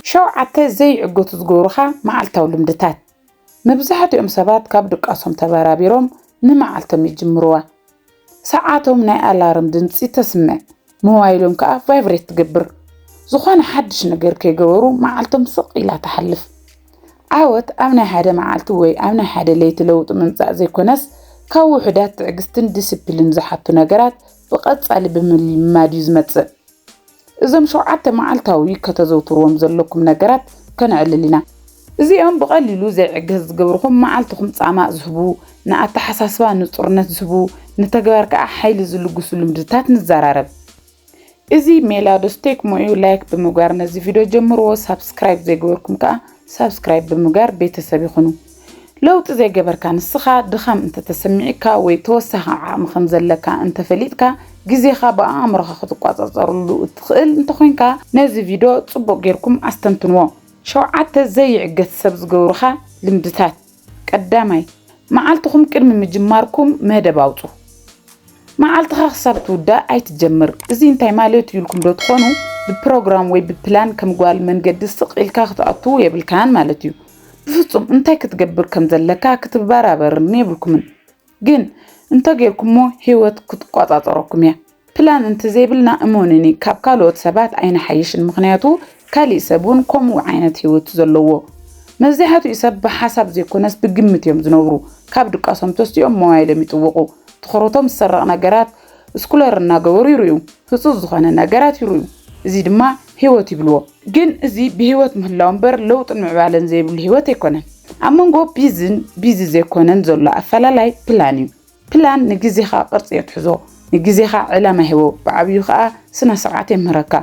ሸውዓተ ዘይዕገቱ ዝገብሩኻ መዓልታዊ ልምድታት። መብዛሕትኦም ሰባት ካብ ድቃሶም ተበራቢሮም ንመዓልቶም ይጅምርዋ። ሰዓቶም ናይ ኣላርም ድምፂ ተስምዕ፣ ሞባይሎም ከዓ ቫይብሬት ትገብር። ዝኾነ ሓድሽ ነገር ከይገበሩ መዓልቶም ስቕ ኢላ ትሓልፍ። ዓወት ኣብ ናይ ሓደ መዓልቲ ወይ ኣብ ናይ ሓደ ለይቲ ለውጢ ምምፃእ ዘይኮነስ፣ ካብ ውሑዳት ትዕግስትን ዲስፕሊን ዝሓቱ ነገራት ብቐፃሊ ብምልማድ እዩ ዝመፅእ። እዞም ሸውዓተ መዓልታዊ ከተዘውትርዎም ዘለኩም ነገራት ከነዕልል ኢና። እዚኦም ብቐሊሉ ዘይዕገስ ዝገብርኹም መዓልትኹም ፃማእ ዝህቡ፣ ንኣተሓሳስባ ንፁርነት ዝህቡ፣ ንተግባር ከዓ ሓይሊ ዝልግሱ ልምድታት ንዘራረብ። እዚ ሜላዶስ ቴክ ሞዩ። ላይክ ብምግባር ነዚ ቪድዮ ጀምርዎ። ሳብስክራይብ ዘይገበርኩም ከዓ ሳብስክራይብ ብምግባር ቤተሰብ ይኹኑ። ለውጢ ዘይገበርካ ንስኻ ድኻም እንተተሰሚዕካ ወይ ተወሳኺ ዓቕሚ ከም ዘለካ እንተፈሊጥካ፣ ግዜኻ ብኣእምሮኻ ክትቆጻጸርሉ እትኽእል እንተኾይንካ፣ ነዚ ቪድዮ ጽቡቕ ጌርኩም ኣስተንትንዎ። ሸውዓተ ዘይዕገስ ሰብ ዝገብሩኻ ልምድታት። ቀዳማይ፣ መዓልትኹም ቅድሚ ምጅማርኩም መደብ ኣውጹ። መዓልትኻ ክሳብ ትውዳእ ኣይትጀምር። እዚ እንታይ ማለት እዩ ኢልኩም ዶ ትኾኑ? ብፕሮግራም ወይ ብፕላን ከም ጓል መንገዲ ስቕ ኢልካ ክትኣትዉ የብልካን ማለት እዩ። ብፍጹም እንታይ ክትገብር ከም ዘለካ ክትበራበርን የብልኩምን። ግን እንተጌርኩሞ ህይወት ክትቆጻጸረኩም እያ። ፕላን እንተዘይብልና እመኑኒ ካብ ካልኦት ሰባት ኣይንሓይሽን፣ ምኽንያቱ ካሊእ ሰብ እውን ከምኡ ዓይነት ህይወት ዘለዎ። መብዛሕትኡ ሰብ ብሓሳብ ዘይኮነስ ብግምት እዮም ዝነብሩ። ካብ ድቃሶም ተስቲኦም ሞባይሎም ይጥውቑ። ትኹረቶም ዝሰረቕ ነገራት ስክሮል እናገበሩ ይርእዩ። ህጹጽ ዝኾነ ነገራት ይርእዩ። እዚ ድማ ህይወት ይብልዎ። ግን እዚ ብህይወት ምህላው እምበር ለውጥን ምዕባለን ዘይብሉ ህይወት ኣይኮነን። ኣብ መንጎ ቢዝን ቢዚ ዘይኮነን ዘሎ ኣፈላላይ ፕላን እዩ። ፕላን ንግዜኻ ቅርጺ የትሕዞ፣ ንግዜኻ ዕላማ ይህቦ፣ ብዓብዩ ኸኣ ስነ ስርዓት የምህረካ።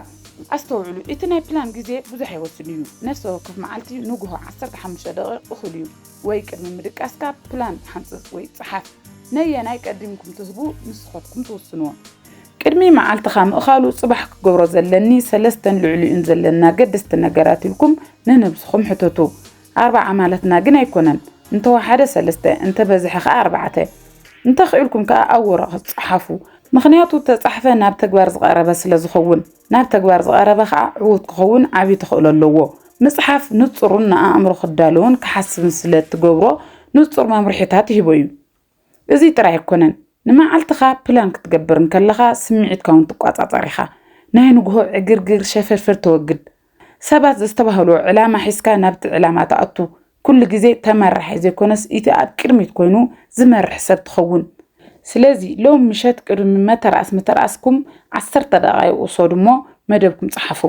ኣስተውዕሉ፣ እቲ ናይ ፕላን ግዜ ብዙሕ ኣይወስድን እዩ። ነፍሲ ወከፍ መዓልቲ ንግሆ ዓሰርተ ሓሙሽተ ደቂቕ እኹል እዩ። ወይ ቅድሚ ምድቃስካ ፕላን ሓንጽጽ ወይ ጸሓፍ። ነየናይ ቀዲምኩም ትህቡ ንስኻትኩም ትውስንዎ። ቅድሚ መዓልትኻ ምእኻሉ ጽባሕ ክገብሮ ዘለኒ ሰለስተን ልዕሊኡን ዘለና ገደስቲ ነገራት ኢልኩም ንነብስኹም ሕተቱ። ኣርባዓ ማለትና ግን ኣይኮነን። እንተወሓደ ሰለስተ፣ እንተበዝሐ ኸዓ ኣርባዕተ። እንተኽኢልኩም ከኣ ኣብ ወረቐት ጸሓፉ። ምኽንያቱ ተጻሕፈ ናብ ተግባር ዝቐረበ ስለ ዝኸውን። ናብ ተግባር ዝቐረበ ኸዓ ዕዉት ክኸውን ዓብዪ ተኽእሎ ኣለዎ። ምጽሓፍ ንጹርን ንኣእምሮ ክዳለውን ክሓስብን ስለ እትገብሮ ንጹር መምርሒታት ይህቦ እዩ። እዚ ጥራይ ኣይኮነን። ንመዓልትኻ ፕላን ክትገብር እንከለኻ ስምዒትካ እውን ትቆጻጸር ኢኻ። ናይ ንግሆ ዕግርግር ሸፈርፈር ተወግድ። ሰባት ዘስተባህልዎ ዕላማ ሒዝካ ናብቲ ዕላማ ትኣቱ። ኩሉ ግዜ ተመራሒ ዘይኮነስ እቲ ኣብ ቅድሚት ኮይኑ ዝመርሕ ሰብ ትኸውን። ስለዚ ሎም ምሸት ቅድሚ መተርኣስ ምተርኣስኩም ዓሰርተ ደቓይቕ ውሰዱ እሞ መደብኩም ጸሓፉ።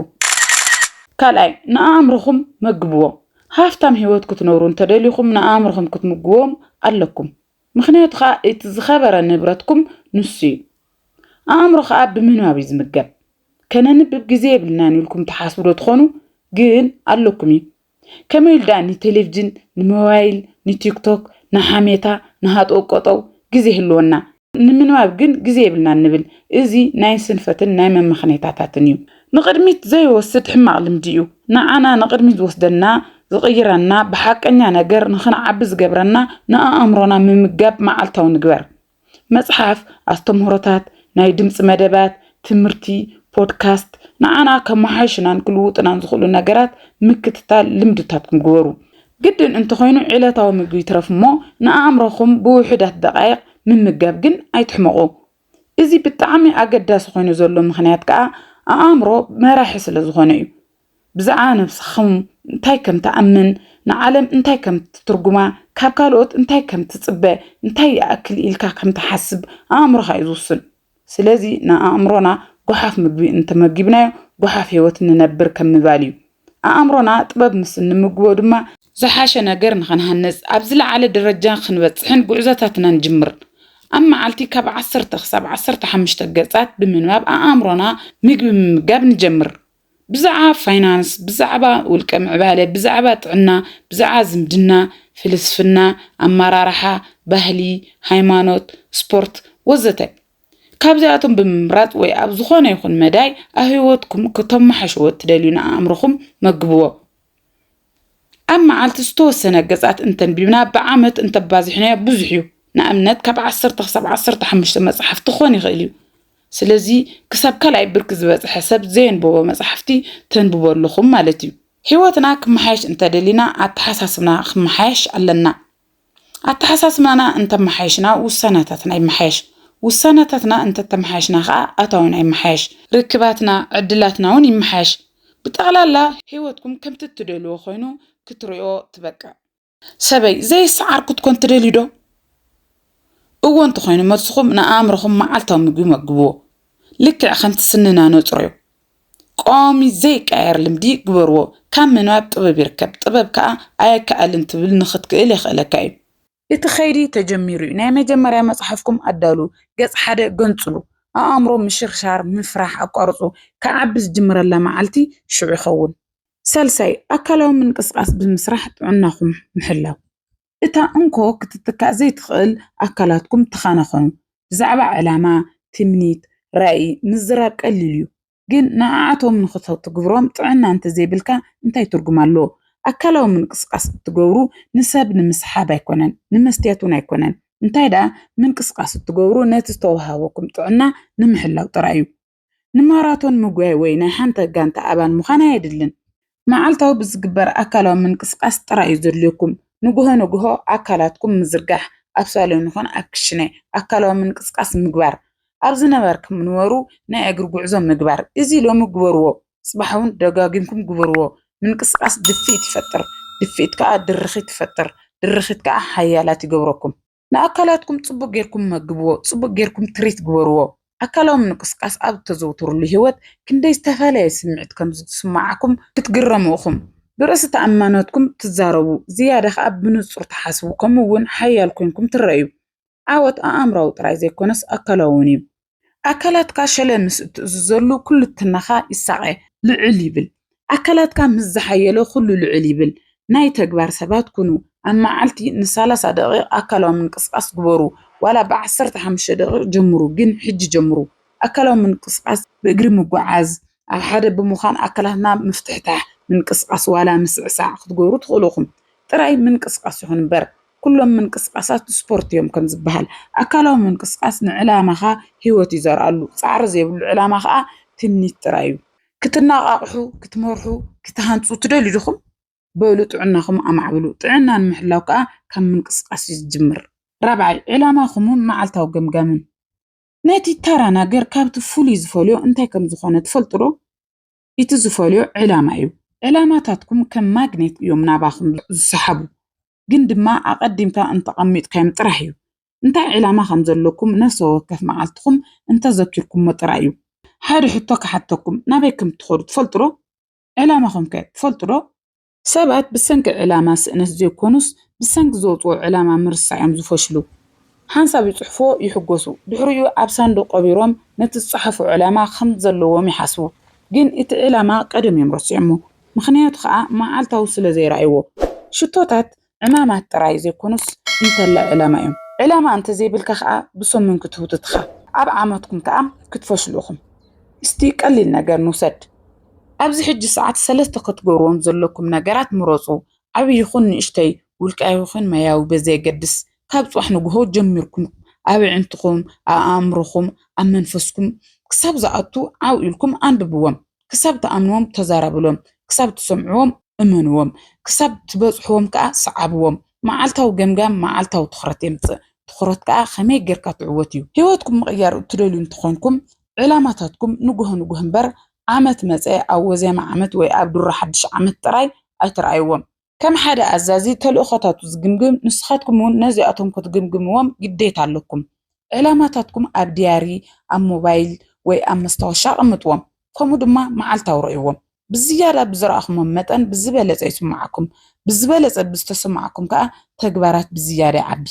ካልኣይ፣ ንኣእምሮኹም መግብዎ። ሃፍታም ህይወት ክትነብሩ እንተደሊኹም ንኣእምሮኹም ክትምግብዎም ኣለኩም። ምኽንያቱ ኸኣ እቲ ዝኸበረ ንብረትኩም ንሱ እዩ። ኣእምሮ ኸኣ ብምንባብ እዩ ዝምገብ። ከነንብብ ግዜ የብልናን ኢልኩም ትሓስቡ ዶ ትኾኑ? ግን ኣለኩም እዩ። ከመይ ኢሉ ደኣ ንቴሌቪዥን፣ ንሞባይል፣ ንቲክቶክ፣ ንሓሜታ፣ ንሃጠው ቀጠው ግዜ ይህልወና? ንምንባብ ግን ግዜ የብልናን ንብል። እዚ ናይ ስንፈትን ናይ መመኽነይታታትን እዩ። ንቕድሚት ዘይወስድ ሕማቕ ልምዲ እዩ። ንዓና ንቕድሚት ዝወስደና፣ ዝቕይረና፣ ብሓቀኛ ነገር ንኽንዓቢ ዝገብረና ንኣእምሮና ምምጋብ መዓልታዊ ንግበር። መጽሓፍ፣ ኣስተምህሮታት፣ ናይ ድምጺ መደባት፣ ትምህርቲ፣ ፖድካስት፣ ንዓና ከመሓይሹናን ክልውጡናን ዝኽእሉ ነገራት ምክትታል ልምድታትኩም ግበሩ። ግድን እንተኾይኑ ዕለታዊ ምግቢ ይትረፍ እሞ ንኣእምሮኹም ብውሑዳት ደቓይቕ ምምጋብ ግን ኣይትሕመቑ። እዚ ብጣዕሚ ኣገዳሲ ኮይኑ ዘሎ ምኽንያት ከኣ ኣእምሮ መራሒ ስለ ዝኾነ እዩ። ብዛዕባ ነብስኹም እንታይ ከም ትኣምን፣ ንዓለም እንታይ ከም ትትርጉማ፣ ካብ ካልኦት እንታይ ከም ትጽበ፣ እንታይ ይኣክል ኢልካ ከም ትሓስብ ኣእምሮኻ እዩ ዝውስን። ስለዚ ንኣእምሮና ጓሓፍ ምግቢ እንተመጊብናዮ ጓሓፍ ህይወት ንነብር ከም ምባል እዩ። ኣእምሮና ጥበብ ምስ እንምግቦ ድማ ዝሓሸ ነገር ንኸንሃንጽ፣ ኣብ ዝለዓለ ደረጃ ክንበጽሕን ጉዕዞታትና ንጅምር። ኣብ መዓልቲ ካብ ዓሰርተ ክሳብ ዓሰርተ ሓሙሽተ ገጻት ብምንባብ ኣእምሮና ምግቢ ምምጋብ ንጀምር። ብዛዕባ ፋይናንስ፣ ብዛዕባ ውልቀ ምዕባለ፣ ብዛዕባ ጥዕና፣ ብዛዕባ ዝምድና፣ ፍልስፍና፣ ኣመራርሓ፣ ባህሊ፣ ሃይማኖት፣ ስፖርት ወዘተ። ካብዚኣቶም ብምምራጽ ወይ ኣብ ዝኾነ ይኹን መዳይ ኣብ ህይወትኩም ክተመሓሽዎ እትደልዩ ንኣእምሮኹም መግብዎ። ኣብ መዓልቲ ዝተወሰነ ገጻት እንተንቢብና ብዓመት እንተባዚሕናዮ ብዙሕ እዩ። ንኣብነት ካብ ዓሰርተ ክሳብ ዓሰርተ ሓሙሽተ መጽሓፍቲ ክኾን ይኽእል እዩ። ስለዚ ክሳብ ካልኣይ ብርኪ ዝበጽሐ ሰብ ዘየንበቦ መጽሓፍቲ ተንብቡ ኣለኹም ማለት እዩ። ህይወትና ክመሓየሽ እንተደሊና ኣተሓሳስብና ክመሓየሽ ኣለና። ኣተሓሳስብናና እንተመሓየሽና ውሳነታትና ይመሓየሽ። ውሳነታትና እንተተመሓየሽና ከዓ ኣታዊና ይመሓየሽ። ርክባትና፣ ዕድላትና እውን ይመሓየሽ። ብጠቕላላ ህይወትኩም ከምቲ እትደልዎ ኮይኑ ክትርእዮ ትበቅዕ። ሰበይ፣ ዘይሰዓርኩት ኮን ትደልዩ ዶ? እዎ እንተኾይኑ መልስኹም ንኣእምሮኹም መዓልታዊ ምግቢ መግብዎ። ልክዕ ከምቲ ስንና ነጽሮዮ። ቀዋሚ ዘይቀየር ልምዲ ግበርዎ። ካብ ምንባብ ጥበብ ይርከብ፣ ጥበብ ከኣ ኣየከኣልን ትብል ንኽትክእል የኽእለካ እዩ። እቲ ኸይዲ ተጀሚሩ እዩ። ናይ መጀመርያ መጽሓፍኩም ኣዳሉ፣ ገጽ ሓደ ገንጽሉ። ኣእምሮ ምሽርሻር፣ ምፍራሕ ኣቋርጹ። ክዓቢ ዝጅምረላ መዓልቲ ሽዑ ይኸውን። ሳልሳይ፣ ኣካላዊ ምንቅስቃስ ብምስራሕ ጥዕናኹም ምሕላው። እታ እንኮ ክትትካእ ዘይትኽእል ኣካላትኩም ተኻናኸኑ። ብዛዕባ ዕላማ፣ ትምኒት፣ ራእይ ምዝራብ ቀሊል እዩ። ግን ንዓኣቶም ንኽተትግብሮም ጥዕና እንተዘይብልካ እንታይ ትርጉም ኣለዎ? ኣካላዊ ምንቅስቃስ እትገብሩ ንሰብ ንምስሓብ ኣይኮነን፣ ንመስትያት እውን ኣይኮነን። እንታይ ደኣ ምንቅስቃስ እትገብሩ ነቲ ዝተዋሃበኩም ጥዕና ንምሕላው ጥራይ እዩ። ንማራቶን ምጉያይ ወይ ናይ ሓንቲ ጋንታ ኣባል ምዃን ኣየድልን። መዓልታዊ ብዝግበር ኣካላዊ ምንቅስቃስ ጥራይ እዩ ዘድልየኩም። ንግሆ ንግሆ ኣካላትኩም ምዝርጋሕ፣ ኣብ ሳሎን ይኹን ኣብ ክሽነ ኣካላዊ ምንቅስቃስ ምግባር። ኣብ ዝነበርኩም ንበሩ ናይ እግሪ ጉዕዞ ምግባር። እዚ ሎሚ ግበርዎ፣ ጽባሕ እውን ደጋጊምኩም ግበርዎ። ምንቅስቃስ ድፍኢት ይፈጥር፣ ድፍኢት ከኣ ድርኺት ይፈጥር፣ ድርኺት ከኣ ሓያላት ይገብረኩም። ንኣካላትኩም ጽቡቅ ጌርኩም መግብዎ፣ ጽቡቅ ጌርኩም ትሪት ግበርዎ። ኣካላዊ ምንቅስቃስ ኣብ እተዘውትሩሉ ህይወት ክንደይ ዝተፈላለየ ስምዒት ከም ዝስምዓኩም ክትግረሙ ኢኹም። ብርእሲ ተኣማንነትኩም ትዛረቡ፣ ዝያዳ ከኣ ብንጹር ትሓስቡ፣ ከምኡ እውን ሓያል ኮንኩም ትረኣዩ። ዓወት ኣእምራዊ ጥራይ ዘይኮነስ ኣካላዊ እውን እዩ። ኣካላትካ ሸለል ምስ እትእዝዘሉ ኩልትናኻ ይሳቐ፣ ልዕል ይብል። ኣካላትካ ምስ ዝሓየለ ኩሉ ልዕል ይብል። ናይ ተግባር ሰባት ኩኑ። ኣብ መዓልቲ ንሳላሳ ደቂቕ ኣካላዊ ምንቅስቃስ ግበሩ። ዋላ ብዓሰርተ ሓሙሽተ ደቂቕ ጀምሩ፣ ግን ሕጂ ጀምሩ። ኣካላዊ ምንቅስቃስ ብእግሪ ምጉዓዝ፣ ኣብ ሓደ ብምዃን ኣካላትና ምፍትሕታሕ፣ ምንቅስቃስ ዋላ ምስዕሳዕ ክትገብሩ ትኽእሉ ኢኹም። ጥራይ ምንቅስቃስ ይኹን እምበር፣ ኩሎም ምንቅስቃሳት ስፖርት እዮም ከም ዝበሃል። ኣካላዊ ምንቅስቃስ ንዕላማኻ ህይወት ይዘርኣሉ። ጻዕሪ ዘይብሉ ዕላማ ኸኣ ትምኒት ጥራይ እዩ። ክትነቓቕሑ፣ ክትመርሑ፣ ክትሃንጹ ትደልዩ ዲኹም? በሉ ጥዕናኹም ኣማዕብሉ። ጥዕና ንምሕላው ከኣ ካብ ምንቅስቃስ እዩ ዝጅምር። ራብዓይ፣ ዕላማኹምን መዓልታዊ ገምጋምን። ነቲ ተራ ነገር ካብቲ ፍሉይ ዝፈልዮ እንታይ ከም ዝኾነ ትፈልጡ ዶ? እቲ ዝፈልዮ ዕላማ እዩ። ዕላማታትኩም ከም ማግኔት እዮም ናባኹም ዝሰሓቡ። ግን ድማ ኣቐዲምካ እንተቐሚጥካዮም ጥራሕ እዩ። እንታይ ዕላማ ከም ዘለኩም ነፍሰ ወከፍ መዓልትኹም እንተዘኪርኩሞ ጥራይ እዩ። ሓደ ሕቶ ክሓተኩም፣ ናበይ ከም ትኸዱ ትፈልጡ ዶ? ዕላማኹም ከ ትፈልጡ ዶ? ሰባት ብሰንኪ ዕላማ ስእነት ዘይኮኑስ ብሰንኪ ዘውፅኦ ዕላማ ምርሳዕ እዮም ዝፈሽሉ። ሓንሳብ ይፅሕፍዎ ይሕጎሱ፣ ድሕሪኡ ኣብ ሳንዱቕ ቀቢሮም ነቲ ዝፀሓፉ ዕላማ ከም ዘለዎም ይሓስቡ። ግን እቲ ዕላማ ቀደም እዮም ረሲዖሞ። ምኽንያቱ ከዓ መዓልታዊ ስለ ዘይረኣይዎ። ሽቶታት ዕማማት ጥራይ ዘይኮኑስ እንተላ ዕላማ እዮም። ዕላማ እንተዘይብልካ ከዓ ብሰሙን ክትህውትትኻ፣ ኣብ ዓመትኩም ከዓ ክትፈሽሉ ኢኹም። እስቲ ቀሊል ነገር ንውሰድ። ኣብዚ ሕጂ ሰዓት ሰለስተ ክትገብርዎም ዘለኩም ነገራት ምረፁ። ዓብዪ ይኹን ንእሽተይ፣ ውልቃዊ ይኹን ማያዊ በዘየገድስ፣ ካብ ፅባሕ ንግሆ ጀሚርኩም ኣብ ኣዕንትኹም፣ ኣብ ኣእምሮኹም፣ ኣብ መንፈስኩም ክሳብ ዝኣቱ ዓው ኢልኩም ኣንብብዎም። ክሳብ ትኣምንዎም ተዛረብሎም፣ ክሳብ ትሰምዕዎም እመንዎም፣ ክሳብ ትበጽሕዎም ከኣ ሰዓብዎም። መዓልታዊ ገምጋም መዓልታዊ ትኹረት የምጽእ። ትኹረት ከኣ ከመይ ጌርካ ትዕወት እዩ። ህይወትኩም ምቕያር እትደልዩ እንተኾይንኩም፣ ዕላማታትኩም ንግሆ ንግሆ እምበር፣ ዓመት መጸ ኣብ ወዜማ ዓመት ወይ ኣብ ድሮ ሓድሽ ዓመት ጥራይ ኣይትርኣይዎም። ከም ሓደ ኣዛዚ ተልእኾታቱ ዝግምግም፣ ንስኻትኩም እውን ነዚኣቶም ክትግምግምዎም ግዴታ ኣለኩም። ዕላማታትኩም ኣብ ዲያሪ፣ ኣብ ሞባይል ወይ ኣብ መስታወሻ ኣቐምጥዎም። ከምኡ ድማ መዓልታዊ ርእይዎም። ብዝያዳ ብዝረኣኹምዎም መጠን ብዝበለጸ ይስምዓኩም። ብዝበለጸ ብዝተሰምዓኩም ከኣ ተግባራት ብዝያዳ ይዓቢ።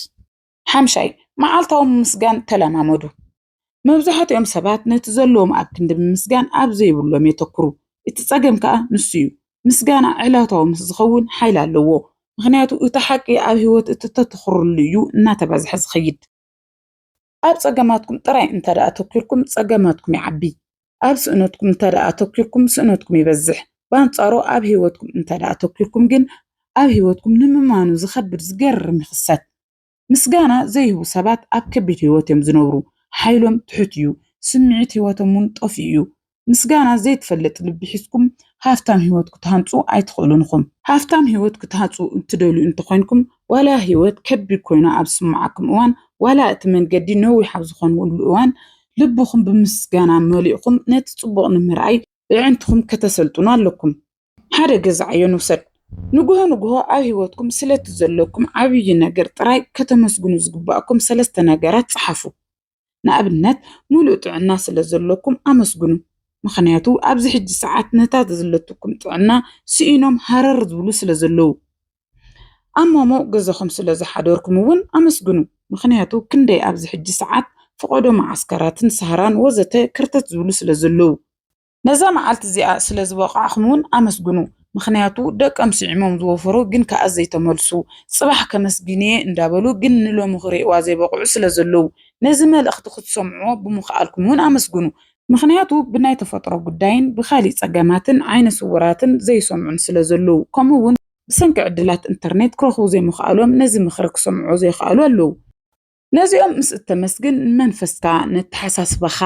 ሓምሻይ፣ መዓልታዊ ምምስጋን ተለማመዱ። መብዛሕትኦም ሰባት ነቲ ዘለዎም ኣብ ክንዲ ምምስጋን ኣብ ዘይብሎም የተኩሩ። እቲ ጸገም ከኣ ንሱ እዩ። ምስጋና ዕለታዊ ምስ ዝኸውን ሓይሊ ኣለዎ። ምኽንያቱ እቲ ሓቂ ኣብ ህይወት እቲ ተተኹርሉ እዩ እናተባዝሐ ዝኸይድ። ኣብ ጸገማትኩም ጥራይ እንተ ደኣ ኣተኲርኩም ጸገማትኩም ይዓቢ። ኣብ ስእነትኩም እንተ ደኣ ኣተኲርኩም ስእነትኩም ይበዝሕ። ብኣንጻሩ ኣብ ህይወትኩም እንተ ደኣ ኣተኲርኩም ግን ኣብ ህይወትኩም ንምማኑ ዝኸብድ ዝገርም ይኽሰት። ምስጋና ዘይህቡ ሰባት ኣብ ከቢድ ህይወት እዮም ዝነብሩ። ሓይሎም ትሑት እዩ። ስምዒት ህይወቶም እውን ጠፊኡ እዩ። ምስጋና ዘይትፈልጥ ልቢ ሒዝኩም ሃፍታም ህይወት ክትሃንጹ ኣይትኽእሉን ኢኹም። ሃፍታም ህይወት ክትሃንጹ እትደልዩ እንተኾይንኩም፣ ዋላ ህይወት ከቢድ ኮይና ኣብ ዝስምዓኩም እዋን፣ ዋላ እቲ መንገዲ ነዊሕ ኣብ ዝኾንሉ እዋን፣ ልብኹም ብምስጋና መሊእኹም ነቲ ጽቡቕ ንምርኣይ ኣዒንትኹም ከተሰልጥኑ ኣለኩም። ሓደ ገዛዓዮ ንውሰድ። ንግሆ ንግሆ ኣብ ህይወትኩም ስለቲ ዘለኩም ዓብዪ ነገር ጥራይ ከተመስግኑ ዝግባእኩም ሰለስተ ነገራት ጸሓፉ። ንኣብነት፣ ምሉእ ጥዕና ስለ ዘለኩም ኣመስግኑ። ምኽንያቱ ኣብዚ ሕጂ ሰዓት ነታ ዘለትኩም ጥዕና ስኢኖም ሃረር ዝብሉ ስለ ዘለዉ። ኣብ ማሞ ገዛኹም ስለ ዝሓደርኩም እውን ኣመስግኑ። ምኽንያቱ ክንደይ ኣብዚ ሕጂ ሰዓት ፈቐዶ መዓስከራትን ሳህራን ወዘተ ከርተት ዝብሉ ስለ ዘለዉ። ነዛ መዓልቲ እዚኣ ስለ ዝበቓዕኹም እውን ኣመስግኑ። ምኽንያቱ ደቀም ስዒሞም ዝወፈሩ ግን ከኣ ዘይተመልሱ፣ ጽባሕ ከመስግን'የ እንዳበሉ ግን ንሎሚ ክርእይዋ ዘይበቕዑ ስለ ዘለዉ፣ ነዚ መልእኽቲ ክትሰምዕዎ ብምኽኣልኩም እውን ኣመስግኑ። ምኽንያቱ ብናይ ተፈጥሮ ጉዳይን ብኻሊእ ጸገማትን ዓይነ ስውራትን ዘይሰምዑን ስለ ዘለዉ፣ ከምኡ እውን ብሰንኪ ዕድላት ኢንተርኔት ክረኽቡ ዘይምኽኣሎም ነዚ ምኽሪ ክሰምዕዎ ዘይኽኣሉ ኣለዉ። ነዚኦም ምስ እተመስግን ንመንፈስካ፣ ነተሓሳስባኻ፣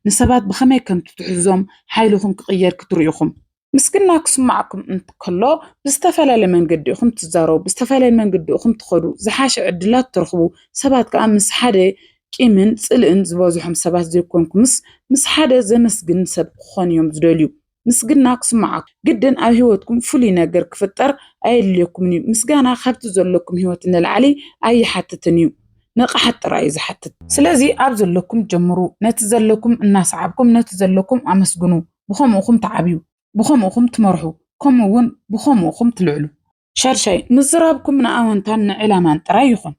ንሰባት ብኸመይ ከም ትትሕዞም ሓይልኹም ክቕየር ክትርእዩ ኢኹም። ምስግና ክስምዓኩም እንከሎ ብዝተፈላለየ መንገዲ ኢኹም ትዛረቡ፣ ብዝተፈላለየ መንገዲ ኢኹም ትኸዱ፣ ዝሓሸ ዕድላት ትረኽቡ። ሰባት ከኣ ምስ ሓደ ቂምን ጽልእን ዝበዝሖም ሰባት ዘይኮንኩምስ ምስ ሓደ ዘመስግን ሰብ ክኾኑ እዮም ዝደልዩ። ምስግና ክስምዓኩም ግድን ኣብ ህይወትኩም ፍሉይ ነገር ክፍጠር ኣየድልየኩምን እዩ። ምስጋና ካብቲ ዘለኩም ህይወት ንላዕሊ ኣይሓትትን እዩ። ንቕሓት ጥራይ እዩ ዝሓትት። ስለዚ ኣብ ዘለኩም ጀምሩ። ነቲ ዘለኩም እናሰዓብኩም ነቲ ዘለኩም ኣመስግኑ። ብኸምኡኹም ትዓብዩ፣ ብኸምኡኹም ትመርሑ፣ ከምኡ እውን ብኸምኡኹም ትልዕሉ። ሻድሻይ፣ ምዝራብኩም ንኣወንታን ንዕላማን ጥራይ ይኹን።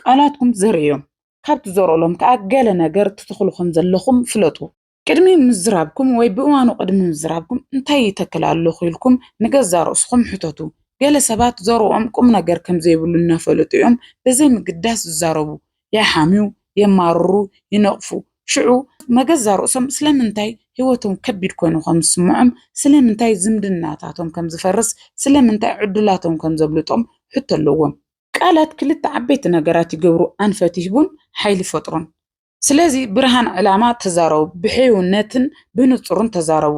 ቃላትኩም ዘርእዮም። ካብ ትዘርኡሎም ከኣ ገለ ነገር ትተኽሉ ከም ዘለኹም ፍለጡ። ቅድሚ ምዝራብኩም ወይ ብእዋኑ ቅድሚ ምዝራብኩም እንታይ ይተክል ኣለኹ ኢልኩም ንገዛ ርእስኹም ሕተቱ። ገለ ሰባት ዘርኦም ቁም ነገር ከም ዘይብሉ እናፈለጡ እዮም ብዘይ ምግዳስ ዝዛረቡ። የሓምዩ፣ የማርሩ፣ ይነቕፉ። ሽዑ መገዛ ርእሶም ስለምንታይ ህይወቶም ከቢድ ኮይኑ ከም ዝስምዖም፣ ስለምንታይ ዝምድናታቶም ከም ዝፈርስ፣ ስለምንታይ ዕድላቶም ከም ዘብልጦም ሕቶ ኣለዎም። ቃላት ክልተ ዓበይቲ ነገራት ይገብሩ፣ ኣንፈት ይህቡን ሓይሊ ይፈጥሩን። ስለዚ ብርሃን ዕላማ ተዛረቡ፣ ብሕያውነትን ብንጹርን ተዛረቡ።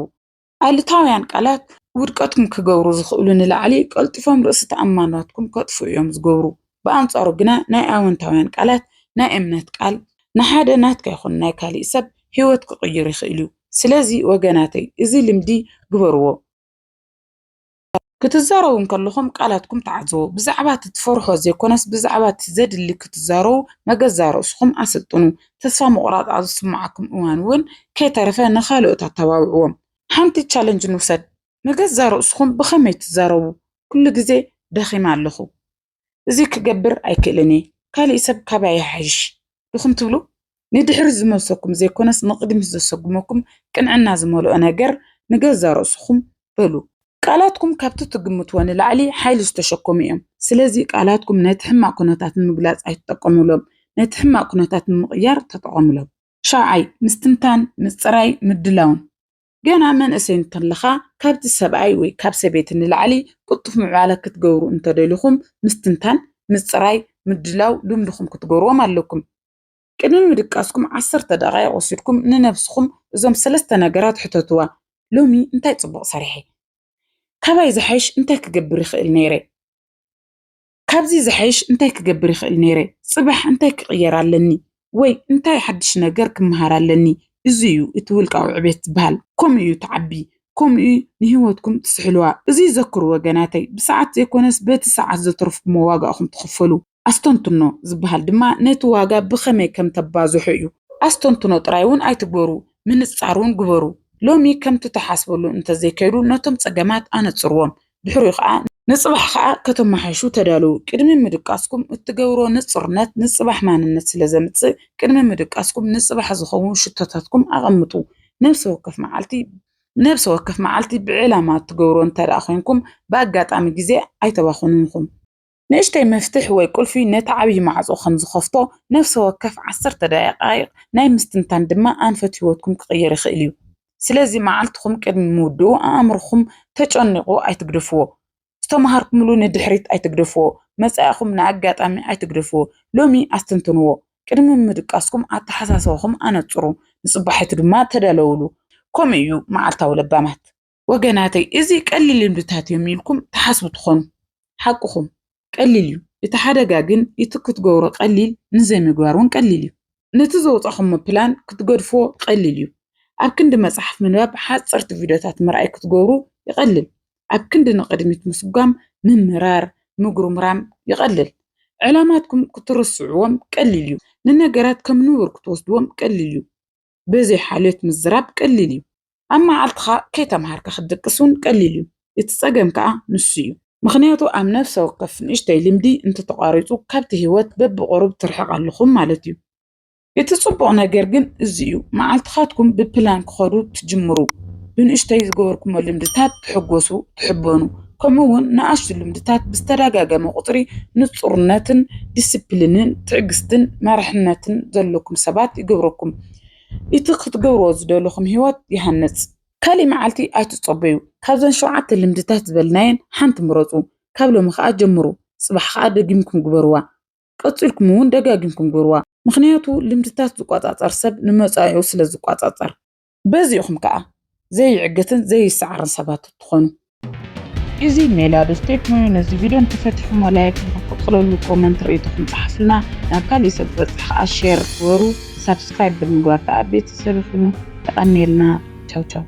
ኣሉታውያን ቃላት ውድቀትኩም ክገብሩ ዝኽእሉ ንላዕሊ ቀልጢፎም ርእሲ ተኣማንነትኩም ከጥፍኡ እዮም ዝገብሩ። ብኣንጻሩ ግና ናይ ኣወንታውያን ቃላት ናይ እምነት ቃል ንሓደ ናትካ ይኹን ናይ ካሊእ ሰብ ህይወት ክቕይር ይኽእል እዩ። ስለዚ ወገናተይ እዚ ልምዲ ግበርዎ። ክትዛረቡ እንከለኹም ቃላትኩም ተዓዘቡ። ብዛዕባ እቲ ትፈርሖ ዘይኮነስ ብዛዕባ እቲ ዘድሊ ክትዛረቡ መገዛ ርእስኹም ኣሰልጥኑ። ተስፋ ምቑራጽ ኣብ ዝስምዓኩም እዋን እውን ከይተረፈ ንኻልኦት ኣተባብዕዎም። ሓንቲ ቻለንጅ ንውሰድ። ንገዛ ርእስኹም ብኸመይ ትዛረቡ? ኩሉ ግዜ ደኺመ ኣለኹ። እዚ ክገብር ኣይክእልን እየ። ካሊእ ሰብ ካባይ ይሓይሽ ድኹም ትብሉ? ንድሕሪት ዝመልሰኩም ዘይኮነስ ንቕድሚት ዘሰጉመኩም ቅንዕና ዝመልኦ ነገር ንገዛ ርእስኹም በሉ። ቃላትኩም ካብቲ ትግምትዎ ንላዕሊ ሓይሊ ዝተሸከሙ እዮም። ስለዚ ቃላትኩም ነቲ ሕማቕ ኩነታት ንምግላጽ ኣይትጠቀሙሎም፣ ነቲ ሕማቕ ኩነታት ንምቕያር ተጠቐሙሎም። ሻውዓይ፣ ምስትንታን፣ ምጽራይ፣ ምድላውን። ገና መንእሰይ እንተለኻ ካብቲ ሰብኣይ ወይ ካብ ሰበይቲ ንላዕሊ ቅልጡፍ ምዕባለ ክትገብሩ እንተደሊኹም ምስትንታን፣ ምጽራይ፣ ምድላው ልምድኹም ክትገብርዎም ኣለኩም። ቅድሚ ምድቃስኩም ዓሰርተ ደቓይቕ ወሲድኩም ንነብስኹም እዞም ሰለስተ ነገራት ሕተትዋ። ሎሚ እንታይ ጽቡቕ ሰሪሐ? ካባይ ዝሓይሽ እንታይ ክገብር ይኽእል ነይረ? ካብዚ ዝሓይሽ እንታይ ክገብር ይኽእል ነይረ? ጽባሕ እንታይ ክቕየር ኣለኒ? ወይ እንታይ ሓድሽ ነገር ክመሃር ኣለኒ? እዚ እዩ እቲ ውልቃዊ ዕቤት ዝበሃል። ከምኡ እዩ ትዓቢ፣ ከምኡ እዩ ንህይወትኩም ትስሕልዋ። እዚ ዘክሩ ወገናተይ፣ ብሰዓት ዘይኮነስ በቲ ሰዓት ዘትረፍኩሞ ዋጋ ኢኹም ትኽፈሉ። ኣስተንትኖ ዝበሃል ድማ ነቲ ዋጋ ብኸመይ ከም ተባዝሑ እዩ። ኣስተንትኖ ጥራይ እውን ኣይትግበሩ፣ ምንጻር እውን ግበሩ። ሎሚ ከምቲ ትሓስበሉ እንተዘይከይዱ ነቶም ጸገማት ኣነጽርዎም። ድሕሪኡ ኸኣ ንጽባሕ ኸኣ ከተመሓይሹ ተዳለዉ። ቅድሚ ምድቃስኩም እትገብርዎ ንጹርነት ንጽባሕ ማንነት ስለ ዘምጽእ፣ ቅድሚ ምድቃስኩም ንጽባሕ ዝኸውን ሽቶታትኩም ኣቐምጡ። ነብሲ ወከፍ መዓልቲ ነብሲ ወከፍ መዓልቲ ብዕላማ እትገብርዎ እንተ ደኣ ኮይንኩም ብኣጋጣሚ ግዜ ኣይተባኽኑን ኢኹም። ንእሽተይ መፍትሕ ወይ ቁልፊ ነቲ ዓብዪ ማዕጾ ከም ዝኸፍቶ፣ ነፍሲ ወከፍ ዓሰርተ ደቓይቕ ናይ ምስትንታን ድማ ኣንፈት ህይወትኩም ክቕይር ይኽእል እዩ። ስለዚ መዓልትኹም ቅድሚ ምውድኡ ኣእምሮኹም ተጨኒቑ ኣይትግደፍዎ። ዝተምሃርኩምሉ ንድሕሪት ኣይትግደፍዎ። መጻኢኹም ንኣጋጣሚ ኣይትግደፍዎ። ሎሚ ኣስተንትንዎ። ቅድሚ ምድቃስኩም ኣተሓሳስባኹም ኣነጽሩ። ንጽባሒቱ ድማ ተዳለውሉ። ከምኡ እዩ መዓልታዊ ለባማት። ወገናተይ፣ እዚ ቀሊል ልምድታት እዮም ኢልኩም ትሓስቡ ትኾኑ። ሓቅኹም፣ ቀሊል እዩ። እቲ ሓደጋ ግን እቲ ክትገብሮ ቀሊል ንዘይምግባር እውን ቀሊል እዩ። ነቲ ዘውጻኹሞ ፕላን ክትገድፎ ቀሊል እዩ። ኣብ ክንዲ መጽሓፍ ምንባብ ሓጸርቲ ቪድዮታት ምርኣይ ክትገብሩ ይቐልል። ኣብ ክንዲ ንቕድሚት ምስጓም ምምራር፣ ምጉርምራም ይቐልል። ዕላማትኩም ክትርስዕዎም ቀሊል እዩ። ንነገራት ከም ንቡር ክትወስድዎም ቀሊል እዩ። ብዘይ ሓልዮት ምዝራብ ቀሊል እዩ። ኣብ መዓልትኻ ከይተምሃርካ ክትድቅስ እውን ቀሊል እዩ። እቲ ጸገም ከኣ ንሱ እዩ። ምኽንያቱ ኣብ ነፍሰ ወከፍ ንእሽተይ ልምዲ እንተተቋሪጹ ካብቲ ህይወት በብቑሩብ ትርሕቕ ኣለኹም ማለት እዩ። እቲ ጽቡቕ ነገር ግን እዚ እዩ፣ መዓልትኻትኩም ብፕላን ክኸዱ ትጅምሩ። ብንእሽተይ ዝገበርኩሞ ልምድታት ትሕጎሱ፣ ትሕበኑ። ከምኡ እውን ንኣሽቱ ልምድታት ብዝተደጋገመ ቁጽሪ ንጹርነትን ዲስፕሊንን ትዕግስትን መርሕነትን ዘለኩም ሰባት ይገብረኩም። እቲ ክትገብርዎ ዝደለኹም ህይወት ይሃንጽ። ካልእ መዓልቲ ኣይትጸበዩ። ካብዘን ሸውዓተ ልምድታት ዝበልናየን ሓንቲ ምረጹ። ካብ ሎሚ ከኣ ጀምሩ። ጽባሕ ከኣ ደጊምኩም ግበርዋ። ቀጺልኩም እውን ደጋጊምኩም ግበርዋ። ምኽንያቱ ልምድታት ዝቆጻጸር ሰብ ንመጻኢኡ ስለ ዝቆጻጸር። በዚኹም ከኣ ዘይዕገትን ዘይሰዓርን ሰባት ትኾኑ። እዚ ሜላዶስ ቴክ እዩ። ነዚ ቪድዮ እንተፈቲሕሞ ላይክ ንኽትቅጽለሉ፣ ኮመንት ርእይቶኹም ጸሓፉልና። ናብ ካልእ ሰብ ክበጽሕ ከኣ ሼር ግበሩ። ሳብስክራይብ ብምግባር ከኣ ቤተሰብ ይኹኑ። የቐንየልና። ቻው ቻው።